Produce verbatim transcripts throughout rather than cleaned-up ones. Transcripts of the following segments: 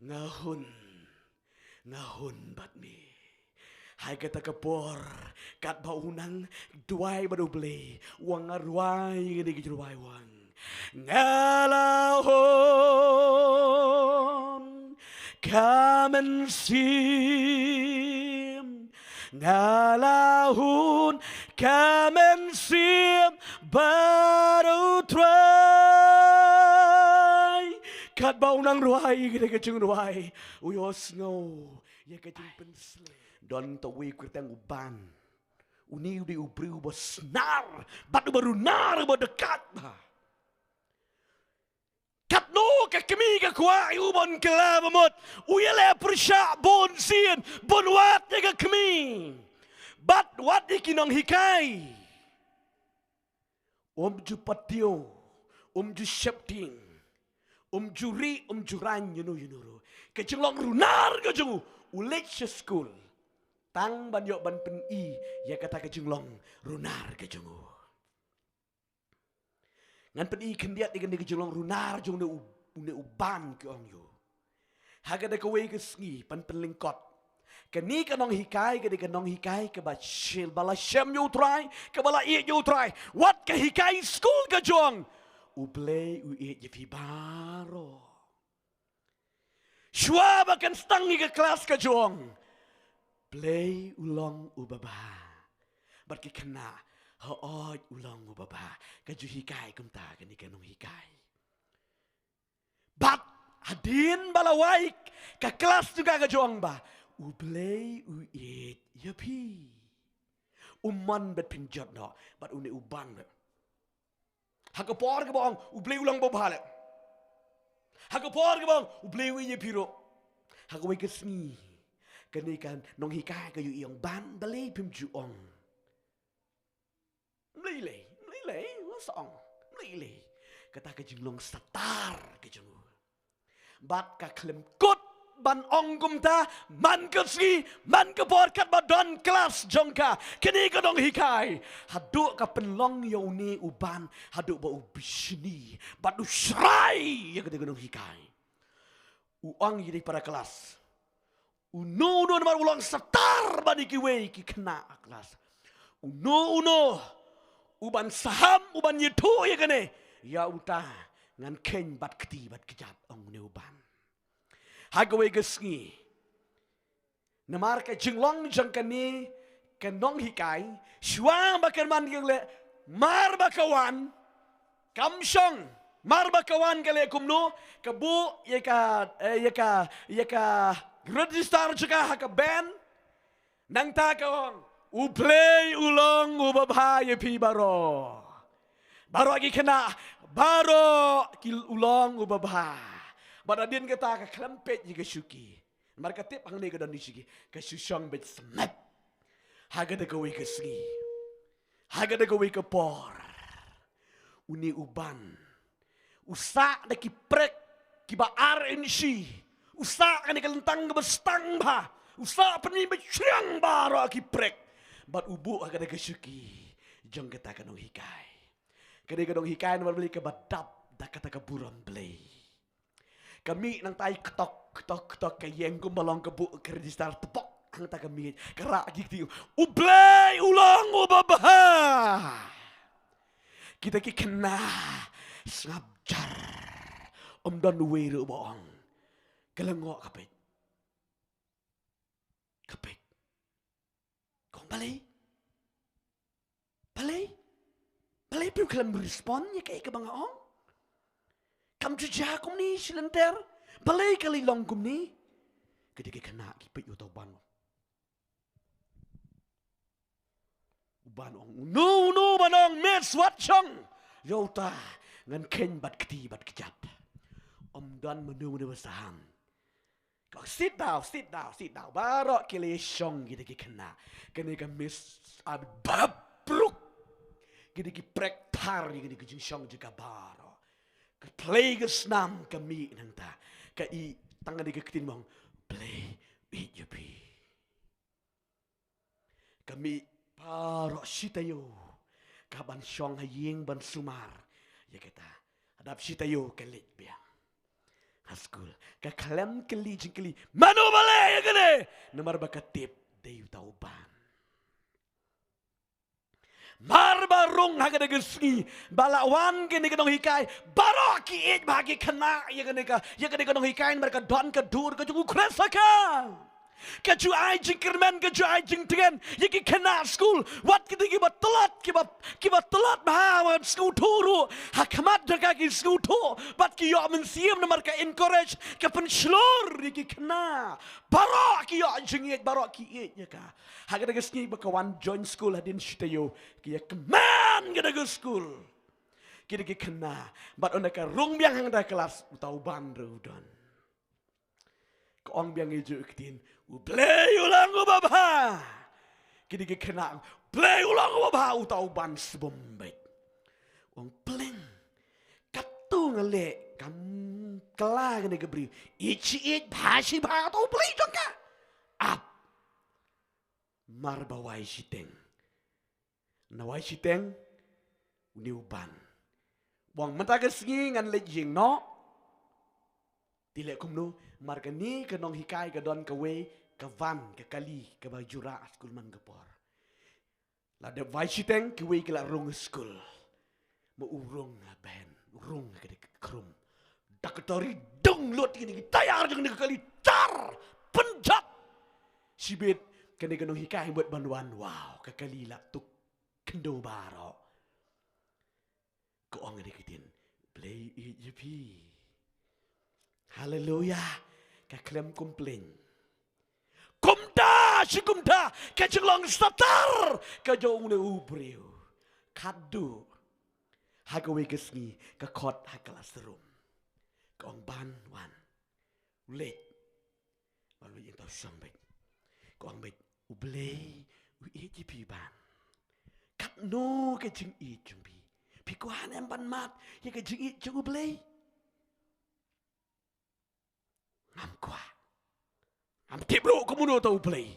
Nga hun, nga hun bad me. Ha kata ka por, katba u nang duwai bad U Blei, u ong nga rwai kane ka jingrwai, u ong: Nga la hun ka mynsiem, nga la hun ka mynsiem bad U Trai. Katba u nang rwai kane ka jingrwai, u ïohsngew ïa ka jingpynslem. Don tawei kyrteng u Ban. Une u dei u briew uba snar bad uba runar, uba dkat bha. Katno ka kmie ka kwah ïa u ban kylla ba mut, u ïaleh pyrshah bun sien, bun wat ïa ka kmie. Bad wat ïa ki nonghikai. Um ju patiaw, um ju sheptieng, um ju rieh, um ju rang ïano ïano ruh. Ka jinglong runar ka jong u, u leit sha skul tang ban ïoh ban pyni ïa kata ka jinglong runar ka jong u. Ngan pyni khyndiat ïa kane ka jinglong runar jong une u, une u Ban, ki ong ïa u. Ha kata kawei ka sngi, ban pynlyngkot, kane ka nonghikai ka dei ka nonghikai kaba shil, ba la shem ïa U Trai, kaba la ïeit ïa U Trai. Wat ka hikai skul ka jong, U Blei u ïeit ïa phi baroh. Shuwa ba kan sdang ïa ka klas ka jong, Blei u long uba bha. Bad ki khynnah, hooid u long uba bha. Ka ju hikai kumta kane ka nonghikai. Bad hadien ba la wai ka klas jong ka, ka jong ba, U Blei u ïeit ïa phi. Um mon ban pynjot noh bad une u Ban. Ha ka por kaba ong, U Blei u long uba bha leh. Ha ka por kaba ong, U Blei u ïeit ïa phi ruh. Ha kawei ka sngi, kane ka nonghikai ka ïohi, ong: Ban, balei phim ju ong? Balei lei, balei lei, wat sa ong. Balei lei. Kata ka jinglong satar ka jong u. Bad ka khlem kut ban ong kumta, man ka sngi, man ka por, katba don klas jong ka, kane ka nonghikai, haduh ka pynlong ïa une u Ban, haduh ba u bishni bad u shrai ïa kane ka nonghikai. U ong ïa ki para klas: Uno uno namar u long satar ban ïa kiwei ki khynnah ha klas. Uno uno u ban saham, u ban ïathuh ïa kane, ïa uta ngan kheiñ bad kti bad kjat, ong une u Ban. Ha kawei ka sngi, namar ka jinglong jong kane ka nonghikai, shuwa ba kan wan ka leh, mar ba ka wan, kam shong. Mar ba ka wan ka leh kumno, ka buh ïa ka, eh, ïa ka, ïa ka register jong ka ha ka bench. Nangta ka ong: U Blei u long uba bha ïa phi baroh. Baroh ki khynnah, baroh ki, u long uba bha. Bad hadien kata ka khlem peit ïa ka shuki. Namar ka tip hangne ka don ïa ka shuki, ka shu shong beit smet. Ha kata kawei ka sngi, ha kata kawei ka por, une u Ban u sah da ki prek kiba ar inshi. U sah kane ka lyntang kaba stang bha. U sah pynmih beit shriang baroh ki prek. Bad u buh ha kata ka shuki jong kata ka nonghikai. Kane ka nonghikai namar balei, kaba dap da kata ka burom Blei. Ka mih nangta, i ktok, ktok, ktok, ka ïeng kumba long ka buh ka register, tepok hangta ka miej, ka rah ki kti: U Blei u long uba bha. Kita ki khynnah sngap jar. Ym don uwei ruh ba ong. Ka lyngngoh, ka peit. Ka peit. Ka ong: Balei? Balei? Balei phi khlem respond ïa kaei kaba nga ong? Kam ju jia kumne shi lynter? Balei ka lei long kumne? Kata ki khynnah ki peit ïa uta u Ban. U Ban ong: Uno uno ban ong, Miss, wat shong. Ïa uta ngan kheiñ bad kti bad kjat. Ym don mano mano ba saham. Ka ong: Sit down, sit down, sit down. Baroh ki la shong kita ki khynnah. Kane ka miss, a bha bruk. Kita ki prek thar ïa kane ka jingshong jong ka baroh. Ka plie ka snam, ka mih nangta. Ka ïeh tang kane ka ktien, ong: Blei u ïeit ïa phi. Ka mih baroh shi taïew, ka ban shong ha ïing ban sumar ïa kita. Ha dap shi taïew ka leit biang. ha skul. Ka khlem kylli jingkylli, mano ba leh ïa kane? Namar ba ka tip dei uta u ban. Mar ba rung ha kane ka sngi ba la wan kane ka nonghikai, baroh ki ïeit bha ki khynnah ïa kane ka, ïa kane ka nonghikai, namar ka don ka dur ka jong u Khrist ha ka. Ka ju ai jingkyrmen, ka ju ai jingtngen ïa ki khynnah skul. Wat kita kiba tlot, kiba, kiba tlot bha ban sngewthuh ruh, ha khmat jong ka ki sngewthuh bad ki ïoh mynsiem namar ka encourage, ka pynshlur ïa ki khynnah. Baroh ki ïoh jingïeit, baroh ki ïeit ïa ka. Ha kata ka sngi ba ka wan join skul hadien shi taïew, ki ïa kmen kata ka skul. Kita ki khynnah, bad ynda ka rung biang hangta ka klas, uta u ban ruh u don. Ka ong biang ïa u ktien, U Blei u long uba bha. Kita ki khynnah, U Blei u long uba bha, uta u ban sbun beit. Ong, Pleng, katto nga leh kam kylla kane ka briew. Ïeit shi ïeit, bha shi bha, uta U Blei jong ka. Ap. Mar ba wai shiteng. Na wai shiteng, une u ban. Ong, mynta ka sngi ngan leit ïing noh. Te leh kumno, mar kane ka nonghikai ka don kawei ka van, ka kali, kaba ju rah ha skul man ka por. La dep wai shiteng, kiwei ki la rung ha skul. Ma u rung ha beiñ, u rung ha ka dei ka khrum. Da kata ri dung lut kine ki tyre jong kane ka kali, tar, pynjot. Shibit kane ka nonghikai mut ban wan, wow, ka kali la tuk khyndew baroh. Ka ong ïa ki ktien, Blei ïeit ïa phi. Haleluya. Ka khlem complain. Kumta shi kumta, ka jinglong satar ka jong une u briew. Khadduh ha kawei ka sngi, ka khot ha classroom. Ka ong, Ban, wan. Leit. Ban leit ïa uta u shong beit. Ka ong beit, U Blei u ïeit ïa phi, Ban. Katno ka jingïeit jong phi. Phi kwah ne em ban mad ïa ka jingïeit jong U Blei? Ngam kwah. Ngam tip ruh kumno uta U Blei.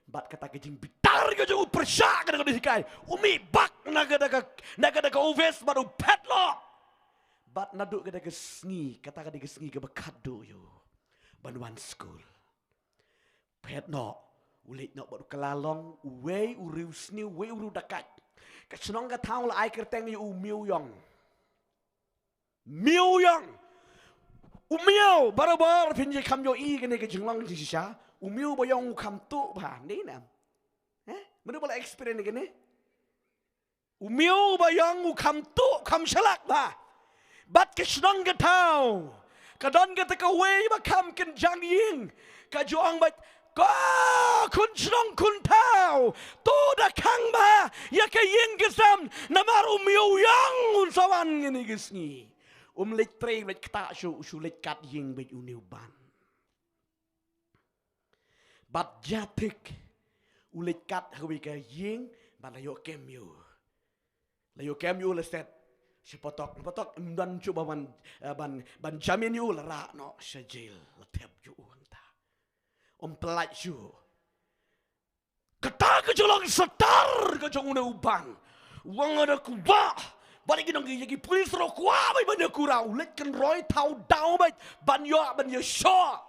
Bad kata ka jingbitar ka jong u pyrshah ka dei ka dei hikai. U mih bak na ka dei ka, na ka dei ka office bad u phet noh. Bad naduh ka dei ka sngi, kata ka dei ka sngi kaba khadduh ïa u ban wan skul. Phet noh, u leit noh bad u kylla long uwei u riewsniew, uwei u riewdakaid. Ka shnong ka thaw la ai kyrteng ïa u Miaw Ïong. Miaw Ïong. U miaw, barabor phin ïa kham ïohi kane ka jinglong jingshisha. U miaw ba ïong u kham tuh bha, ne em? Eh? Mano ba la experience kane? U miaw ba ïong u kham tuh, kham shlak bha. Bad ka shnong ka thaw, ka don kata kawei ba kham kynjang ïing. Ka ju ong beit, ko khun shnong khun thaw, to da khang bha ïa ka ïing ka sem, namar u miaw ïong un sa wan kane ka sngi. Um leit trei, leit ktah shuh, shu leit kat ïing beit une u Ban. Bad ïa thik u leit kat ha kawei ka ïing, bad la ïoh kem ïa u. La ïoh kem ïa u, la set sha patok, patok ym don shuh ba ban, eh, ban, ban jamin ïa u, la rah noh sha jail, la thep ïa u hangta. Um pynlait shuh. Kata ka jinglong satar ka jong une u Ban. Wan, nga da kwah, bad ki nong ki, ki pulit ruh kwah beit ban ïa kura, u leit kynroi thaw daw beit ban ïoh, ban ïashoh.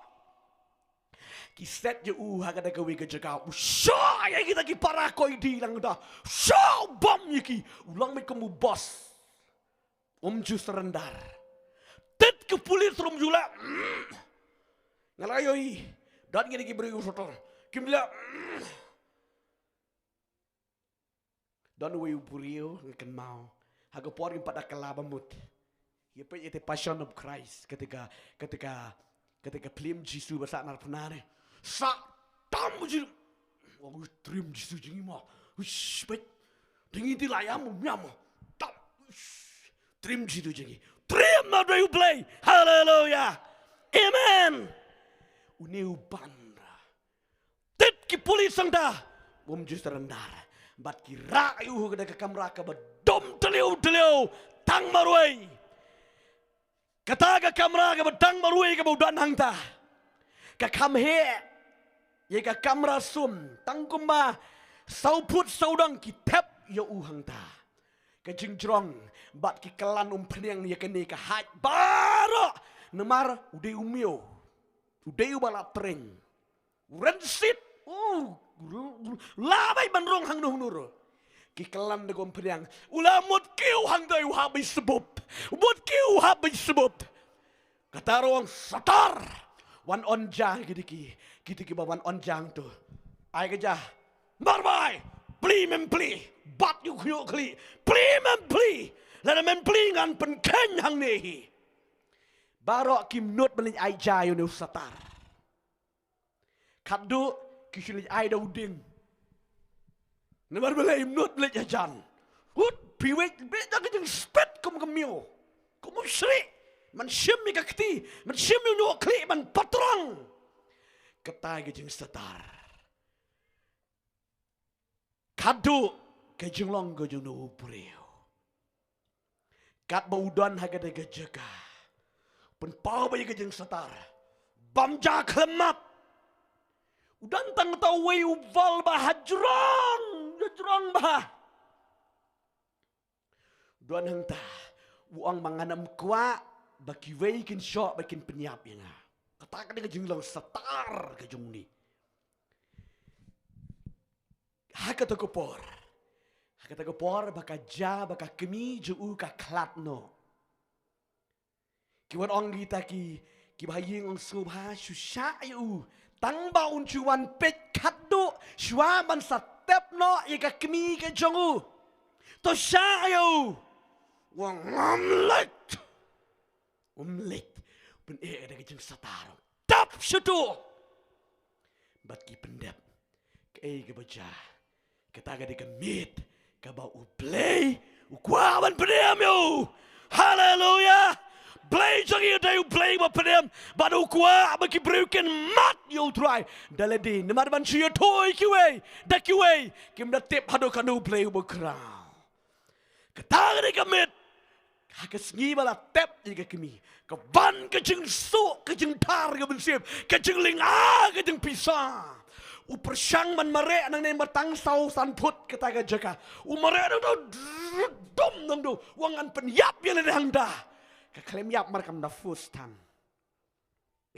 Ki set ïa u ha kata kawei ka jaka, u shoh ïa kita ki para koidi lang da. Shoh bom ïa ki, u long beit kum u boss. Um ju surrender. Tit ki pulit ruh um ju leh, mm. Nga la ïohi, don kine ki briew u sotong, kim leh, mm. Don uwei u briew nga kynmaw, ha ka por ngim pat da kylla ba mut. Ïa peit ïa te Passion of Christ, kata ka, kata ka, kata ka film Jisu ba sah na phna ne. Sah tam u Jisu. Ong, u trim Jisu jong ngi mo. Uish, peit. Te ngi te la ïam, ym ïam mo. Tam. Uish. Trim Jisu jong ngi. Trim na dei U Blei. Haleluya. Amen. Une u Ban ruh. Tit ki pulit sangta, um ju surrender. Bad ki rah ïa u ha kata ka kamra kaba dum tliw tliw tang marwei. Kata ka kamra kaba dang marwei kaba u don hangta, ka kham heh ïa ka kamra sum, tang kumba saw phut sawdong ki thep ïa u hangta. Ka jingjrong bad ki klan um pynïeng ïa kane ka hait baroh. Namar u dei u miaw, u dei uba la treng, u rynsied, u la bai ban rung hangno hangno ruh. Ki klan da ka umphniang, u la mut kiew hangta, u hap bai sbub, u mut kiew, u hap bai sbub. Kata ruh u ong Satar, wan on ja kita ki, kita kiba wan on ja hangto. Ai ka ja, marbai, plie mem plie, bat ïa u khñiuh khlieh, plie mem plie, lada mem plie ngan pynkheiñ hangne hi. Baroh kim nud ban leit ai ja ïa une u Satar. Khatduh ki shu leit ai da u dieng. Namar balei? Im nud leit hajan. Hut, phi wei, beit da ka jingspit kum ka miaw, kum u shrieh. Man shim ïa ka kti, man shim ïa u ñiuh khlieh, man patrang. Kata ka jingsatar. Khatduh ka jinglong ka jong u briew. Katba u don ha kata ka jaka, pynpaw ba ïa ka jingsatar, bam ja khlem map. U don tang uta uwei u bol ba hajrong, hajrong bha. U don hangta, u ong ba ngan ym kwah ba kiwei kin shoh ba kin pynïap ïa nga. Kata ka dei ka jinglong satar ka jong une. Ha kata ka por, ha kata ka por ba ka ja, ba ka kmie jong u ka khlad noh. Ki wan ong kita ki, kiba ha ïing ong sngewbha shu shah ïa u, tang ba un shu wan peit khatduh shuwa ban sa tep noh ïa ka kmie ka jong u. To shah ïa u. U ong ngam leit. Um leit. Pyneh da ka jingsatar, tap shuh tu. Bad ki pyndep. Kaei kaba jia? Kata ka dei ka miet kaba U Blei u kwah ban pdiang ïa u. Haleluya. Blei jong ngi u dei U Blei ba pdiang, bad u kwah ba ki briew kin mad ïa U Trai da lade, namar ban shu ïathuh ïa kiwei da kiwei, kim da tip haduh katno U Blei u ba khraw. Kata ka dei ka miet. Ha ka sngi ba la tep ïa ka kmie, ka wan ka jingsuk, ka jingthar ka mynsiem, ka jinglynga ka jingpisa. U pyrshang ban mareh nangne, mar tang saw san phut kata ka jaka. U mareh nangto, dum nangto, u ong ngan pynïap ïa lade hangta. Ka khlem ïap mar kam da first time.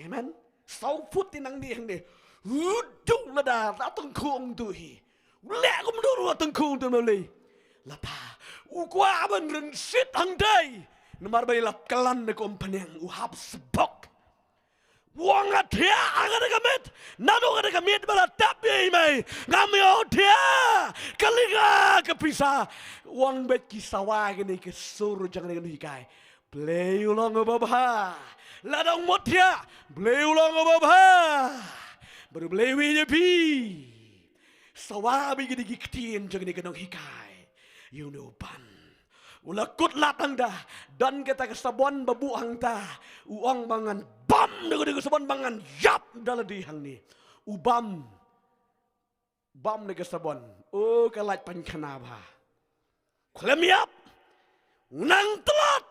Amen. Saw phut te nangne hangne. U duk lada, la tyngkhung tu hi. U leh kumno ruh la tyngkhung tu, ma lei. Lada u kwah ban rynsied hangtai, namar ba la klan da ka umphniang, u hap sbok. U ong nga thiah ha kata ka miet. Naduh kata ka miet ba la tep ïa i mei, ngam ïoh thiah. Ka lynga ka pisa. U ong bad ki sawa kane ka sur jong kane ka nonghikai. Blei u long uba bha. Lada ong mut thiah, Blei u long uba bha. Bad U Blei u ïeit ïa phi. Sawa bad ïa kine ki ktien jong kane ka nonghikai. Ïa une u bam. U la kut lad hangta. Don kata ka sabon ba buh hangta. U ong ba ngan bam da kane ka sabon ba ngan ïap da lade hangne. U bam. Bam da ka sabon. O, ka lait painkhana bha. Khlem ïap. U nang tlot.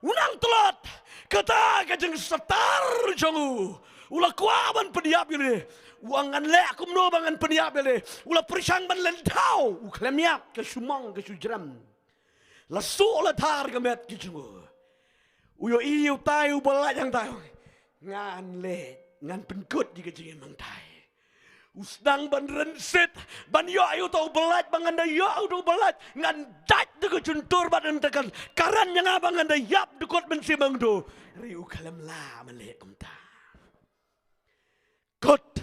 U nang tlot. Kata ka jingsatar jong u. U la kwah ban pynïap ïa lade. U ong ngan leh kumno ba ngan pynïap ïa lade. U la pyrshang ban lynthaw. U khlem ïap, ka shu mong, ka shu jrem. La suk la thar ka met ka jong u. U ïohi utai uba lait hangtai. Ngan leh, ngan pynkut ïa ka jingim hangtai. U sdang ban rynsied, ban ïoh ïa uta uba lait, ba ngan da ïoh ïa uta uba lait, ngan dait da ka jyntur bad ngan da kan, ka ran ïa nga ba ngan da ïap da kot mynsiem hangto. Hynrei u khlem lah ban leh kumta. Kot,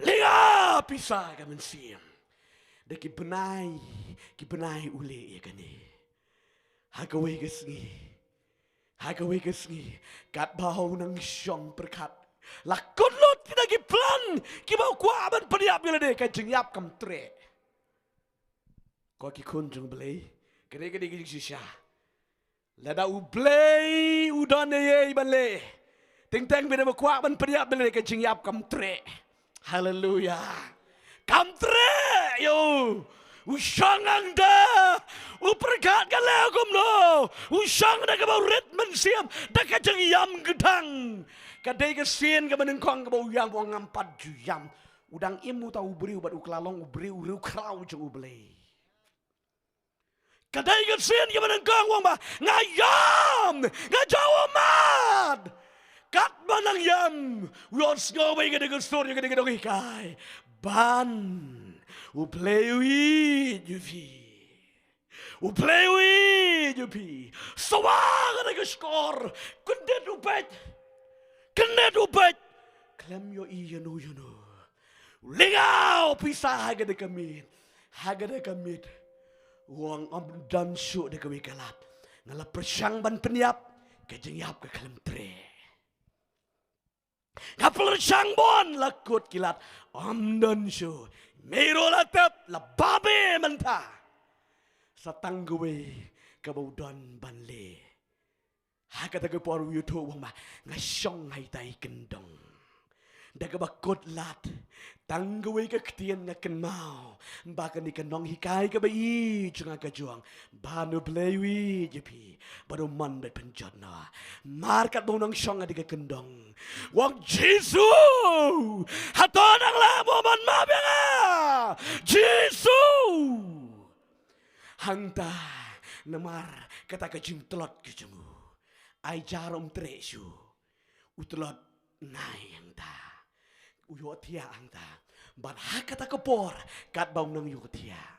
lynga pisa ka mynsiem. Da ki bnai, ki bnai u leh ïa kane. Ha kawei ka sngi, ha kawei ka sngi, katba u nang shong pyrkhat, la kut lut kita ki plan kiba u kwah ban pynïap ïa lade, ka jingïap kam treh. Ko ki khun jong U Blei, kane ka dei ka jingshisha. Lada U Blei u don ei ei ban leh, teng teng bad uba kwah ban pynïap ïa lade, ka jingïap kam treh. Haleluya. Kam treh ïa u. U shong hangta. U pyrkhat ka leh kumno. U shong da kaba u rit mynsiem, da ka jingïam kdang. Ka dei ka sien kaba nyngkong kaba u ïam, u ong ngam pat ju ïam. U dang im uta u briew bad u kylla long u briew u riewkhraw jong U Blei. Ka dei ka sien kaba nyngkong u ong ba nga ïam, nga jaw mad. Katba nang ïam, u ïohsngew bad ïa kane ka sur, ïa kane ka dong hikai. Ban, U Blei u ïeit ïa phi. U Blei u ïeit ïa phi. Sawa kane ka shkor. Kyndit u beit. Kyndit u beit. Khlem ïohi ïano ïano. Lyngngoh pisa ha kane ka miet. Ha kane ka miet. U ong ym don shuh da kawei ka lad. Nga la pyrshang ban pynïap. Ka jingïap ka khlem treh. Nga pyrshang bun la kut ki lad. Ym don shuh. Mei ruh la tep la babe mynta. Sa tang kawei kaba u don ban leh. Ha kata ka por u ïathuh u ong ba nga shong ha ita i kyndong. Da kaba kut lad. Tang kawei ka ktien nga kynmaw. Ba kane ka nonghikai kaba ïeit jong nga ka ju ong. Ban U Blei u ïeit ïa phi. Bad u mon beit pynjot noh. Mar katba u nang shong ha kata ka kyndong. U ong Jisu. Hato nang lah mo ban map ïa nga. Jisu. Hangta. Namar kata ka jingtlot ka jong u. Ai jar um treh shuh. U tlot nai hangta. U ïohthiah hangta. Bad ha kata ka por, katba u nang ïohthiah.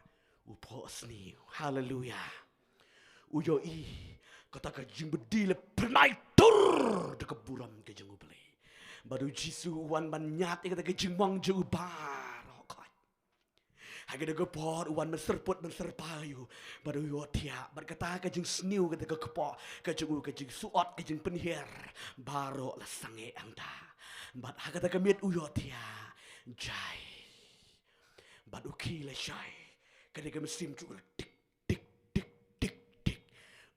U phohsniew. Haleluya. U ïohi. Kata ka jingbyrdi la pynai tur da ka burom ka jong U Blei. Bad u Jisu u wan ban ñiad ïa kata ka jingmong jong u baroh khoit. Ha kata ka por u wan ban syrpud ban syrpai ïa u. Bad u ïohthiah. Bad kata ka jingsniew kata ka kpoh. Ka jong u ka jingsuhot ka jingpynhiar. Baroh la sangeh hangta. Bad ha kata ka miet u ïohthiah. Jai. Bad u khie lashai. Kane ka mynsiem jong u tik, tik, tik, tik, tik.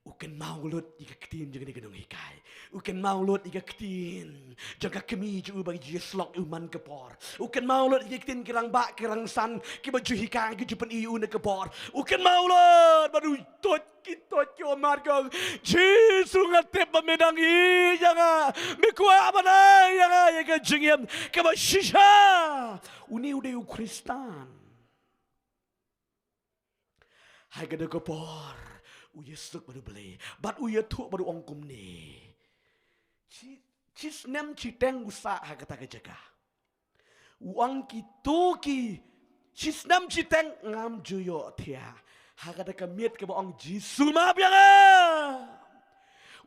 U kynmaw lut ïa ka ktien jong kane ka nonghikai. U kynmaw lut ïa ka ktien jong ka kmie jong u ba ju ïasyllok ïa u man ka por. U kynmaw lut ïa ka ktien ki rangbah ki rangsan kiba ju hikai ki ju pyni ïa u na ka por. U kynmaw lut bad u tuid ki tuid ki ummat ki ong, Jisu nga tip ba me dang ïeit ïa nga. Me kwah ban ai ïa nga ïa ka jingim kaba shisha. Une u dei u Khristan. Ha kata ka por u ïasuk bad U Blei bad u ïathuh bad u ong kumne. Shi, shisnem shiteng u sah ha kata ka jaka. U ong kito ki shisnem shiteng ngam ju ïohthiah. Ha kata ka miet kaba ong Jisu map ïa nga.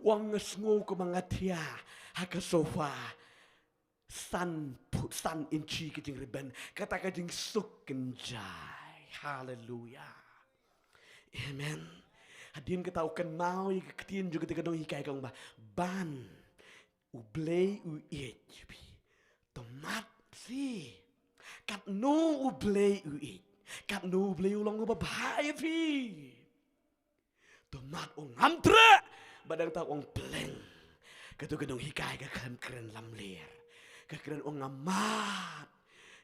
U ong nga sngew kumba nga thiah ha ka sofa. San phut san inchi ka jingrben kata ka jingsuk kynjai. Haleluya. Amen. Hadien kata u kynmaw ïa ka ktien jong kata ka nonghikai ka ong ba ban U Blei u ïeit ïa phi. To mad shi. Katno U Blei u ïeit. Katno U Blei u long uba bha ïa phi. To mad u ngam treh. Bad nangta u ong pleng. Kato ka nonghikai ka khlem kren lamler. Ka kren u ong nga mad.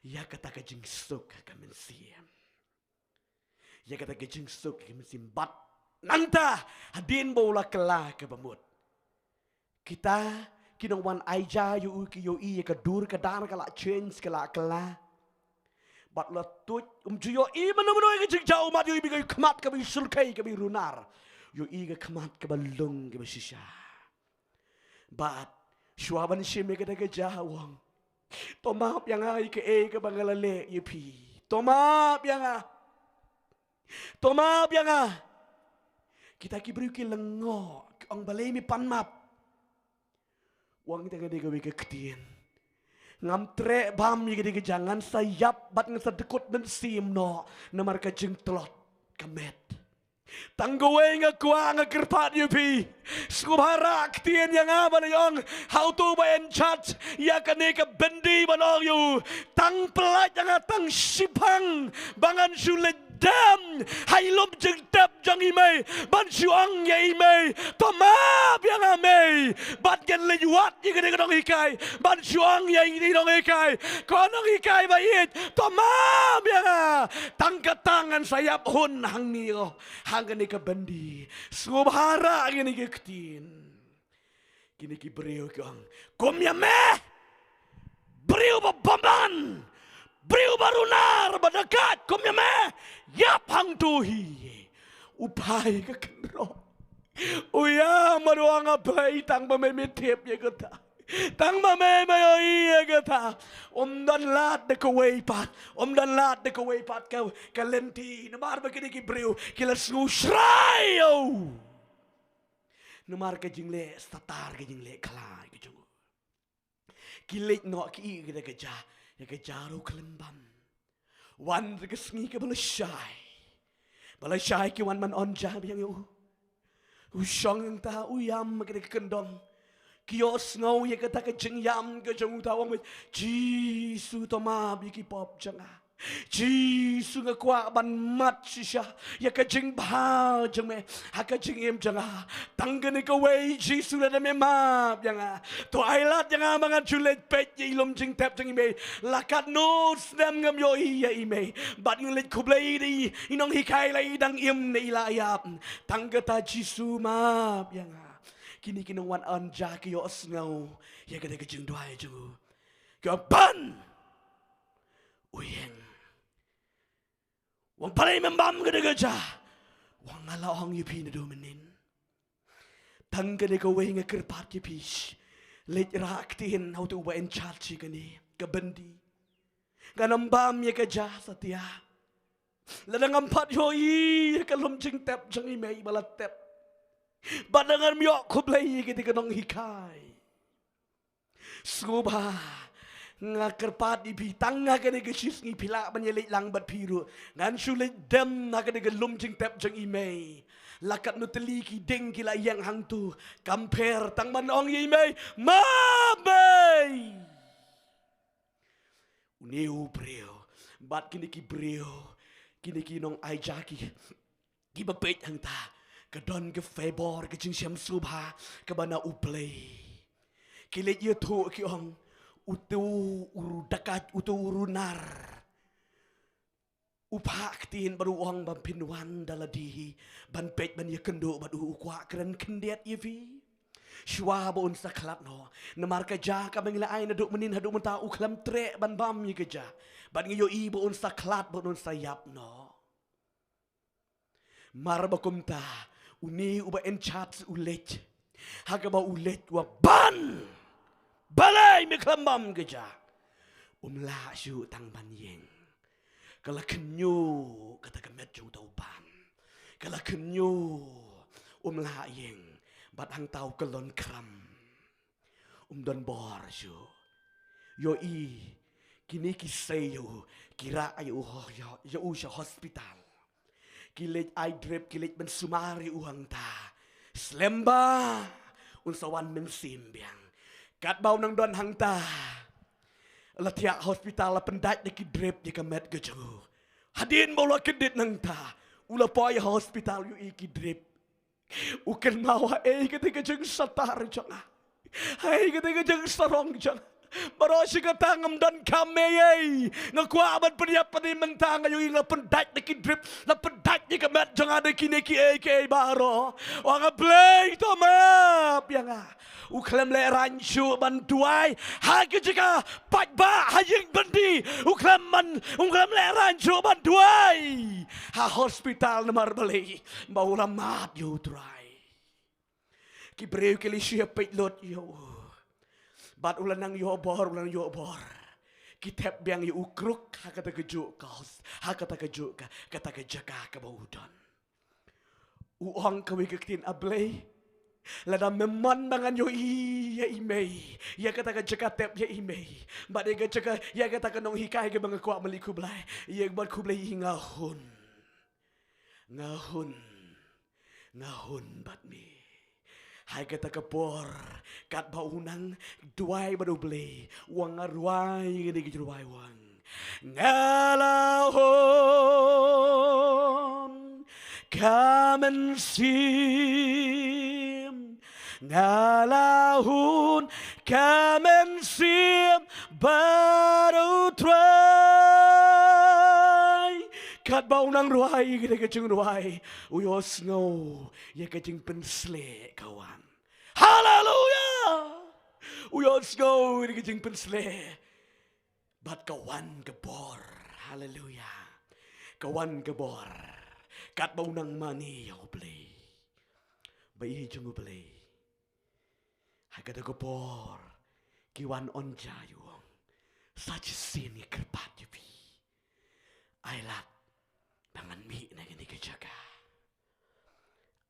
Ïa kata ka jingsuk ka mynsiem. Ïa kata ka jingsuk ka mynsiem bad nangta hadien ba u la kylla kaba mut. Kita ki nongwan aija ïa u ki ïohi ïa ka dur ka dar ka la change ka la kylla. Bad la tuid um ju ïohi mano mano ïa ka jingjia ummat, ïohi beit ka khmat kaba i surkhei kaba i runar. Ïohi ka khmat kaba lung kaba shisha. Bad shuwa ban shim ïa kata ka jia u ong, to map ïa nga ïa kaei kaba nga la leh ïa phi. To map ïa nga. To map ïa nga. Kita ki briew ki lyngngoh ki ong balei me pan map. U ong tang kane kawei ka ktien. Ngam treh bam ïa kane ka jia, ngan sa ïap bad ngan sa dkut mynsiem noh namar ka jingtlot ka met. Tang kawei nga kwah nga kyrpad ïa phi. Sngewbha rah ktien ïa nga ban ong ha uto ba in charge ïa kane ka byndi ban ong ïa u, tang pyllait ïa nga tang shipang ba ngan shu leit dem ha i lum jingtep jong i mei ban shu ong ïa i mei, to map ïa nga mei. Bad ngan leit wad ïa kane ka nonghikai ban shu ong ïa i nonghikai, ko nonghikai ba ïeit, to map ïa nga. Tang kata ngan sa ïap hun hangne, hangne ka byndi. Sngewbha rah kine ki ktien. Kine ki briew ki ong, kum ïa me, briew ba bymman, briew ba runar ba dakaid, kum ïa me, ïap hangto hi. U phai ka kynroh. U ïa mano nga phai tang ba me me tip ïa kata. Tang ma me me ïohi ïa kata. Ym don lad da kawei pat. Ym don lad da kawei pat ka, ka lynti. Namar ba kine ki briew ki la sngew shrai ïa u. Namar ka jingleh satar, ka jingleh khlaiñ ka jong u. Ki leit noh ki ïohi ïa ka ja, ïa ka ja ruh khlem bam. Wan ruh ka sngi kaba lashai. Ba lashai ki wan ban ong ja biang ïa u. U shong hangta u ïam ha kane ka kyndong. Ki ïohsngew ïa kata ka jingïam ka jong uta u ong, Jisu to map ïa ki pop jong nga. Jisu nga kwah ban mad shisha ïa ka jingbha jong me ha ka jingim jong nga. Tang kane kawei Jisu lada me map ïa nga, to ai lad ïa nga ba ngan shu leit peit ïa i lum jingtep jong i mei. La katno snem ngam ïohi ïa i mei. Bad nga leit khublei ïa i, i nonghikai la i dang im ne i la ïap. Tang kata Jisu map ïa nga. Kine ki nongwan ong ja ki ïohsngew ïa kata ka jingduwai jong u. Ki ong ban u ïeng. U ong balei mem bam kata ka ja. U ong nga la ong ïa phi naduh mynnin. Tang kane kawei nga kyrpad ïa phi. Leit rah ktien ha uto uba in charge ïa kane ka byndi. Ngan ym bam ïa ka ja satia. Lada ngam pat ïohi ïa ka lum jingtep jong i mei ba la tep. Bad lada ngam ïoh khublei ïa kata ka nonghikai. Sngewbha nga kyrpad ïa phi tang ha kane ka shisngi phi lah ban ïaleit lang bad phi ruh. Ngan shu leit dem ha kane ka lum jingtep jong i mei. La katno tylli ki dieng ki la ïeng hangto. Kam pher tang ban ong ïa i mei, map mei. Une u briew bad kine ki briew, kine ki nong ai ja ki, kiba peit hangta, ka don ka favour, ka jingshem sngewbha kaba na U Blei. Ki leit ïathuh ki ong, uto u dakaid, uto u runar, u phah ktien bad u ong ba phin wan da lade hi ban peit ban ïakynduh bad u, u kwah kren khyndiat ïa phi. Shuwa ba un sa khlad noh. Namar ka ja kaba ngi la ai naduh mynnin haduh mynta u khlem treh ban bam ïa ka ja. Bad ngi ïohi ba un sa khlad bad un sa ïap noh. Mar ba kumta, une uba in charge u leit. Ha kaba u leit u ong ban. Balei me khlem bam ka ja. Um lah shuh tang ban ïeng. Ka la khynñiuh kata ka met jong uta u bam. Ka la khynñiuh. Um lah ïeng. Bad hangta u kyllon khram. Um don bor shuh. Ïohi, kine ki sei ïa u, ki rah ïa u ho-, ïa, ïa u sha hospital. Ki leit ai drip, ki leit ban sumar ïa u hangta. Slem ba un sa wan mynsiem biang. Katba u nang don hangta, la thiah hospital, la pyndait da ki drip ïa ka met ka jong u. Hadien ba u la kyndit nangta, u la poi ha hospital, u ïohi ki drip. U kynmaw, haei kata ka jingsatar jong nga. Haei kata ka jingsarong jong nga. Baroh shi katta ngam donkam ei ei. Nga kwah ban pynïap, pynïap mynta nga ïohi la pyndait da ki drip, la pyndait ïa ka met jong nga da kine kiei kiei baroh. U ong, A Blei, to map ïa nga. U khlem lehraiñ shuh ban duwai ha ki jaka paidbah, ha ïing byndi. U khlem ban, u khlem lehraiñ shuh ban duwai ha hospital namar balei? Ba u la map ïa U Trai. Ki briew ki la shu peit lut ïa u. Bad u la nang ïoh bor, u la nang ïoh bor. Ki thep biang ïa u kruk ha kata kajuh ka hos-, ha kata kajuh ka, kata ka jaka kaba u don. U ong kawei ka ktien, A Blei, lada me mon ba ngan ïohi ïa i mei, ïa kata ka jaka thep ïa i mei, bad ïa ka jaka, ïa kata ka nonghikai kaba nga kwah ban leit khublei, ïa bad khublei ïa i, nga hun. Nga hun. Nga hun bad me. Ha kata ka por, katba u nang duwai bad U Blei, u ong, nga rwai kine ki rwai, u ong, nga la hun ka mynsiem, nga la hun ka mynsiem bad U Trai. Katba u nang rwai kine ki jingrwai, u ïohsngew ïa ka jingpynshlur ka wan. Haleluia! U ïohsngew ïa ka jingpynshlur. Bad ka wan ka bor. Haleluia. Ka wan ka bor. Katba u nang mane ïa U Blei. Ba i jong U Blei. Ha kata ka por, ki wan on ja ïa u ong, sa shisien ngi kyrpad ïa phi. Ai lad ba ngan mih na kane ka jaka.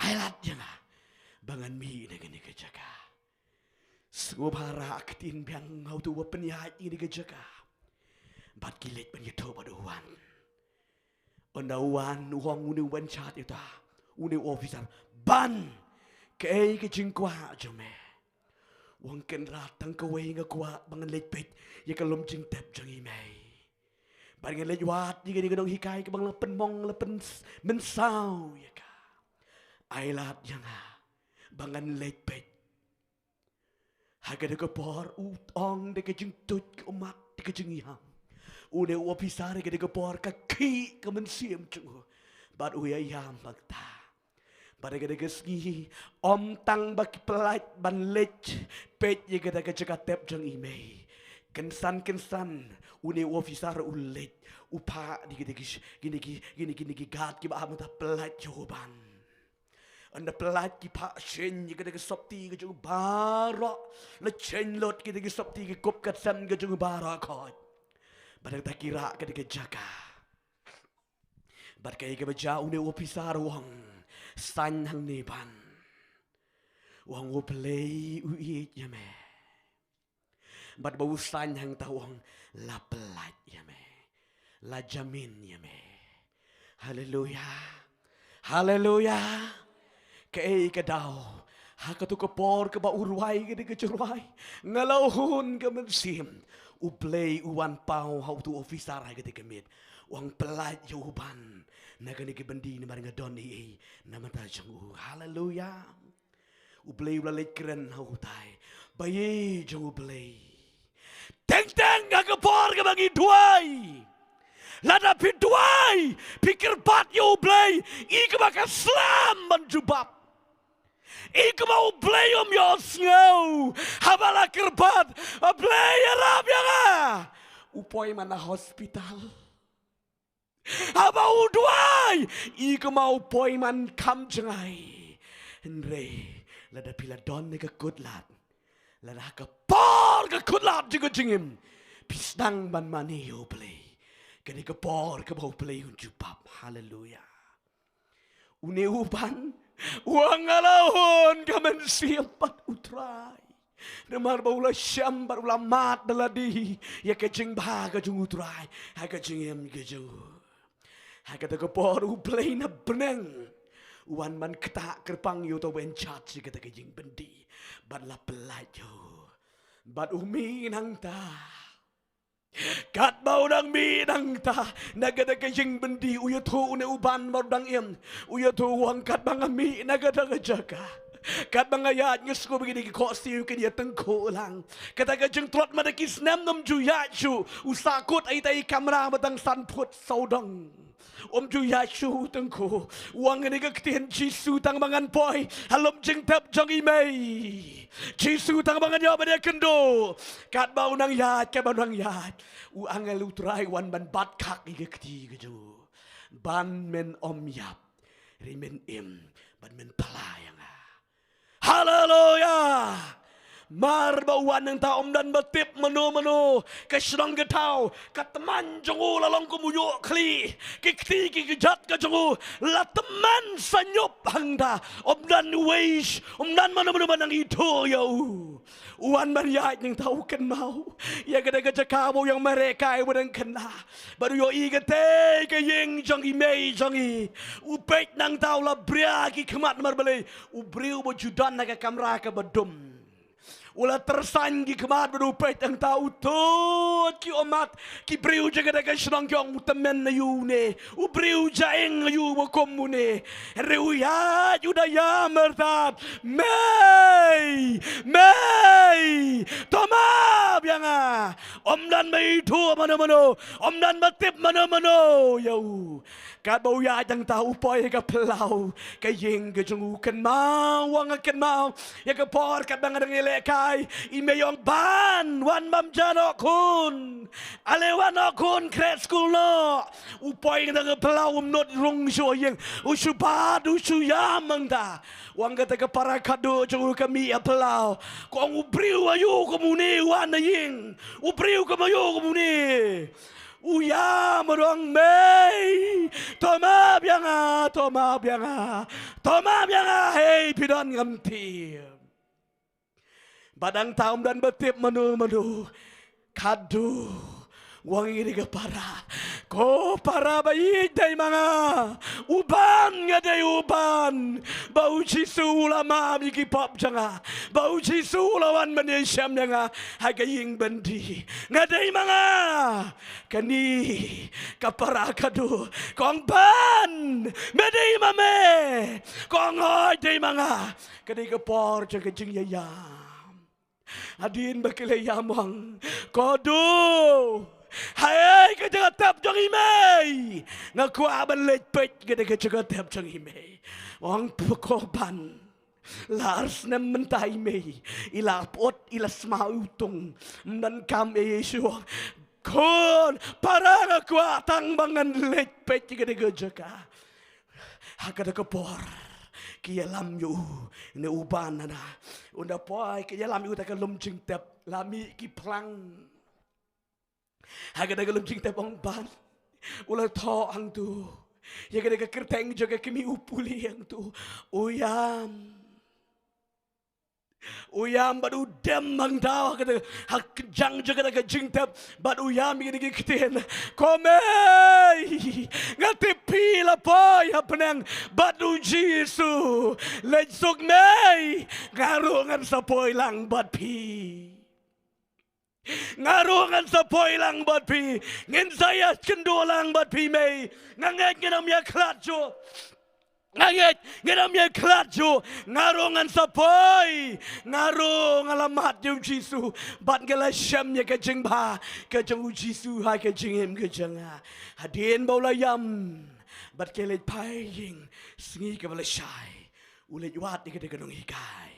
Ai lad ïa nga ba ngan mih na kane ka jaka. Sngewbha rah ktien biang ha uto uba pynïaid ïa kane ka jaka. Bad ki leit ban ïathuh bad u wan. Ynda u wan u ong une u ban chat ïa uta, une u officer, ban, kaei ka jingkwah jong me? U ong, kynrad, tang kawei nga kwah, ba ngan leit peit ïa ka lum jingtep jong i mei. Bad ngan leit wad ïa kane ka nonghikai kaba nga la pynmong, la pynmynsaw ïa ka. Ai lad ïa nga ba ngan leit peit. Ha kata ka por u ong da ka jingtuid ka ummat da ka jingïam. Une u officer ha kata ka por ka khih ka mynsiem jong u. Bad u ïa ïam bad ta. Bad ha kata ka sngi, ym tang ba ki pyllait ban leit peit ïa kata ka jaka tep jong i mei. Kynsan kynsan, une u officer u leit, u phah da kita ki, kine ki, kine, kine ki guard kiba ap mynta pyllait ïa u ban. Ynda pyllait ki phah sheiñ ïa kata ka sopti ka jong u baroh. La sheiñ lut kita ki sopti ki kup ka sem ka jong u baroh khoit. Bad ynda ki rah kata ka jaka. Bad kaei kaba jia une u officer u ong, saiñ hangne ban. U ong U Blei u ïeit ïa me. Bad ba u saiñ hangta u ong, la pyllait ïa me. La jamin ïa me. Haleluya. Haleluya. Kaei ka daw. Ha katu ka por kaba u rwai kata ka jingrwai, nga la hun ka mynsiem. U Blei u wan paw ha utu u officer ha kata ka miet. U ong pyllait ïa u ban. Na kane ka byndi namar nga don ei ei na bynta jong u. Haleluya. U Blei u la leit kren ha utai. Ba ïeit jong U Blei. Teng teng ha ka por kaba ngi duwai. Lada phi duwai, phi kyrpad ïa U Blei, i kaba ka slem ban jubab. I kaba U Blei um ïohsngew. Haba la kyrpad, A Blei ïarap ïa nga. U poi man na hospital. Haba u duwai, i kaba u poi man kham jngai. Hynrei lada phi la don ne ka kut lad, lada ha ka por ka kut lad jong ka jingim, phi sdang ban mane ïa U Blei, kane ka por kaba U Blei un jubab. Haleluya. Une u ban, u ong nga la hun ka mynsiem bad U Trai. Namar ba u la shem bad u la mad da lade ïa ka jingbha ka jong U Trai ha ka jingim ka jong u. Ha kata ka por U Blei na bneng u wan ban ktah kyrpang ïa uto uba in charge ïa kata ka jingbyndi. Bad la pyllait ïa u. Bad u mih nangta. Katba u dang mih nangta na kata ka jingbyndi, u ïathuh une u ban ba u dang im. U ïathuh u ong katba nga mih na kata ka jaka, katba nga ïaid nga sngew ba kine ki khohsiew kin ïa tyngkhuh lang. Kata ka jingtlot mynta ki snem ym ju ïaid shuh. U sahkut ha ita i kamra ba tang san phut sawdong. Ym ju ïaid shuh u tyngkhuh. U ong kane ka ktien, Jisu, tang ba ngan poi ha lum jingtep jong i mei. Jisu, tang ba ngan ïoh ban ïakynduh. Katba u nang ïaid, katba u nang ïaid, u angel U Trai u wan ban bat khak ïa ka kti ka jong u. Ban men ym ïap, hynrei men im, ban men phla ïa nga. Haleluya. Mar ba u wan nangta ym don ba tip mano mano. Ka shnong ka thaw, ka tymmen jong u la long kum u ïuh khlieh. Ki kti ki kjat ka jong u la tymmen sha ñiup hangta. Ym don uwei, ym don mano mano ba nang ithuh ïa u. U wan ban ïaid nangta u kynmaw ïa kata ka jaka ba u ïeng mareh kai ba dang khynnah. Bad u ïohi katei ka ïing jong i mei jong i. U peit nangta u la bria ki khmat namar balei? U briew ba ju don ha ka kamra kaba dum. U la tyrsan ki khmat bad u peit nangta u tuid ki ummat. Ki briew jong kata ka shnong ki ong u tymmen aïu une. U briew jaing aïu ba kum une. Hynrei u ïaid u da ïamyrtat. Mei! Mei! To map ïa nga. Ym don ba ithuh mano mano. Ym don ba tip mano mano ïa u. Katba u ïaid nangta u poi ha ka phyllaw ka ïing ka jong u, kynmaw, u ong nga kynmaw ïa ka por katba nga dang ïalehkai, i mei i ong ban, wan bam ja noh khun. Ale wan noh khun, khreh skul noh. U poi na ka phyllaw, um nud rung shuh ïing. U shu bat, u shu ïam hangta. U ong kata ka para khadduh jong u ka mih ha phyllaw. Ka ong, u briew aïu kum une u wan na ïing? U briew kum aïu kum une? U ïam, u ong, mei, to map ïa nga, to map ïa nga, to map ïa nga, hei phi don ngam tip. Bad hangta um don ba tip mano mano. Khadduh u ong ïa kane ka para, ko para ba ïeit, dei ma nga. U ban, nga dei u ban. Ba u Jisu u la map ïa ki pop jong nga. Ba u Jisu u la wan ban ïashem ïa nga ha ka ïing byndi. Nga dei ma nga. Kane ka para khadduh ka ong, ban, me dei ma me? Ka ong, hooid, dei ma nga. Ka dei ka por jong ka jingïaïam. Hadien ba ki la ïam, u ong, ko duh, haei ka jaka tep jong i mei? Nga kwah ban leit peit ka dei ka jaka tep jong i mei. U ong, phi, ko ban. La ar snem mynta i mei i la pyut, i la sma u tung. Ym don kam ei ei shuh. Khun para, nga kwah tang ba ngan leit peit ka dei ka jaka. Ha kata ka por ki ïalam ïa u, ne u ban na na. Ynda poi ki ïalam ïa u ta ka lum jingtep, la mih ki phlang. Ha kata ka lum jingtep, ong ban, u la thoh hangtu. Ïa kata ka kyrteng jong ka kmie u pule hangtu. U ïam. U ïam bad u dem hangta ha kata, ha ka jaka jong kata ka jingtep, bad u ïam ïa kine ki ktien. Ko mei, nga tip phi la poi ha bneng bad u Jisu. Leit suk mei, nga ruh ngan sa poi lang bad phi. Nga ruh ngan sa poi lang bad phi. Ngin sa ïakynduh lang bad phi mei. Nga ngeit ngin ym ïakhlad shuh. Nga ngeit ngin ym ïakhlad shuh. Nga ruh ngan sa poi. Nga ruh nga la mad ïa u Jisu. Bad nga la shem ïa ka jingbha ka jong u Jisu ha ka jingim ka jong nga. Hadien ba u la ïam bad ki leit phai ïing, sngi kaba lashai u leit wad ïa kata ka nonghikai.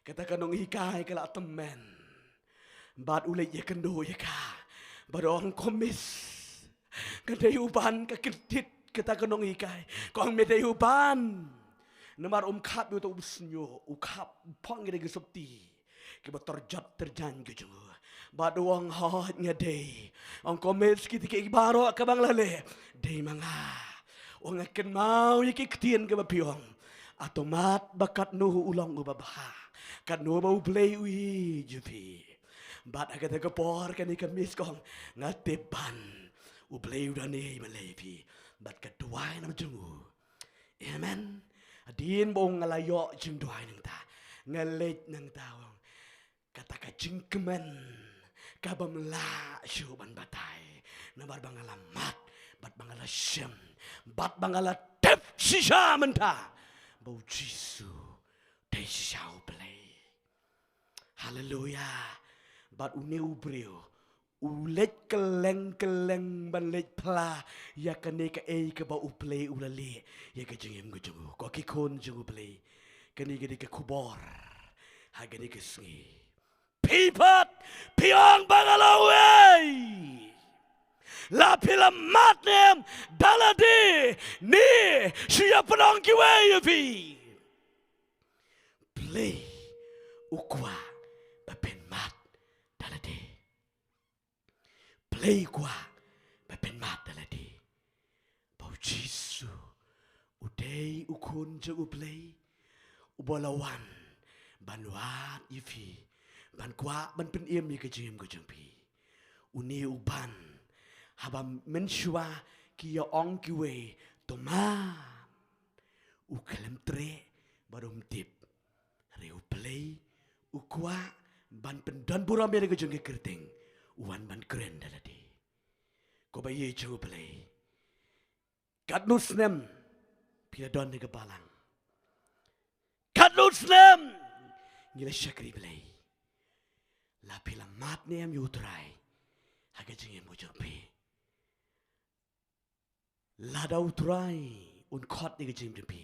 Kata ka nonghikai ka la tymmen. Bad u leit ïakynduh ïa ka. Bad u ong, ko miss, ka dei u ban, ka kyndit kata ka nonghikai. Ka ong, me dei u ban. Namar um khap ïa uta u bsniew, u khap phong ïa ka sopti kiba tyrjot tyrjaiñ ka jong u. Bad u ong, hooid nga dei. Ong, ko miss, kita kiei baroh kiba nga la leh, dei ma nga. Ong, nga kynmaw ïa ki ktien kiba phi ong. Ato mad ba katno u long uba bha, katno ba U Blei u ïeit ïa phi. Bad ha kata ka por kane ka miss ka ong, nga tip ban, U Blei u don ei ei ban leh ïa phi. Bad ka duwai na jong u. Amen. Hadien ba u ong nga la ïoh jingduwai nangta, nga leit nangta, u ong. Kata ka jingkmen kabym lah shuh ban batai. Namar ba nga la mad, bad ba nga la shem, bad ba nga la tip shisha mynta ba u Jisu dei shisha U Blei. Haleluia. Bad une u briew u leit kylleng kylleng ban leit phla ïa kane kaei kaba U Blei u la leh ïa ka jingim ka jong u. Ko ki khun jong U Blei, kane ka dei ka khubor ha kane ka sngi. Phi pat phi ong ba nga long uei? La phi la mad ne em da lade? Ne shu ïa pynong kiwei ïa phi? Blei u kwah ba phin mad da lade. Blei u kwah ba phin mad da lade. Ba u Jisu u dei u Khun jong U Blei uba la wan ban wad ïa phi, ban kwah ban pynim ïa ka jingim ka jong phi. Une u ban, haba mynshuwa ki ïa ong kiwei, to mad, u khlem treh bad um tip. Hynrei U Blei u kwah ban pyndon burom ïa ka jong ka kyrteng, u wan ban kren da lade. Ko ba ïeit jong U Blei, katno snem phi la don ha ka balang? Katno snem ngi la shakri Blei? La phi la mad ne em ïa U Trai ha ka jingim ka jong phi? Lada U Trai un khot ïa ka jingim jong phi,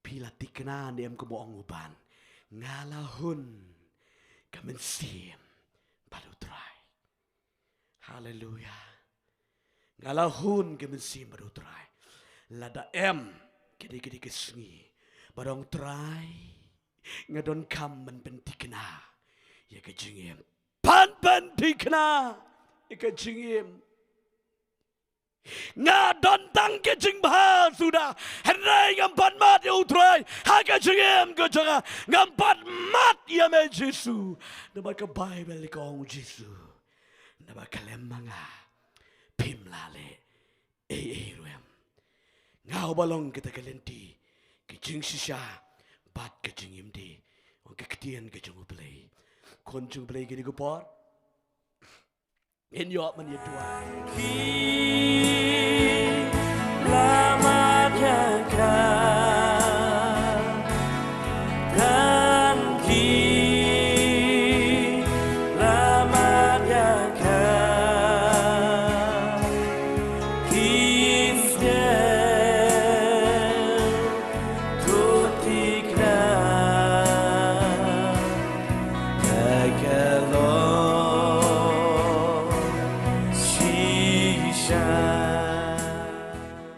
phi la thikna ne em kumba ong u ban, nga la hun ka mynsiem bad U Trai? Haleluya. Nga la hun ka mynsiem bad u Trai. Lada em kine kine ki sngi, bad ong Trai, nga donkam ban pynthikna ïa ka jingim. Ban pynthikna ïa ka jingim. Nga don tang ka jingbha suda, hynrei ngam pat mad ïa u Trai ha ka jingim ka jong nga. Ngam pat mad ïa me Jisu. Namar ka Baibl ka ong Jisu, naba khlem ma nga phim lah leh ei ei ruh em. Nga uba long kata ka lynti, ka jingshisha bad ka jingim de, ong ka ktien ka jong U Blei. Khun jong U Blei kine ki por, ngin ïoh ban ïa duwai. Ki la mad ïa ka, tang ki la mad ïa ka. Ki sngewthuh thikna ïa ka long shisha.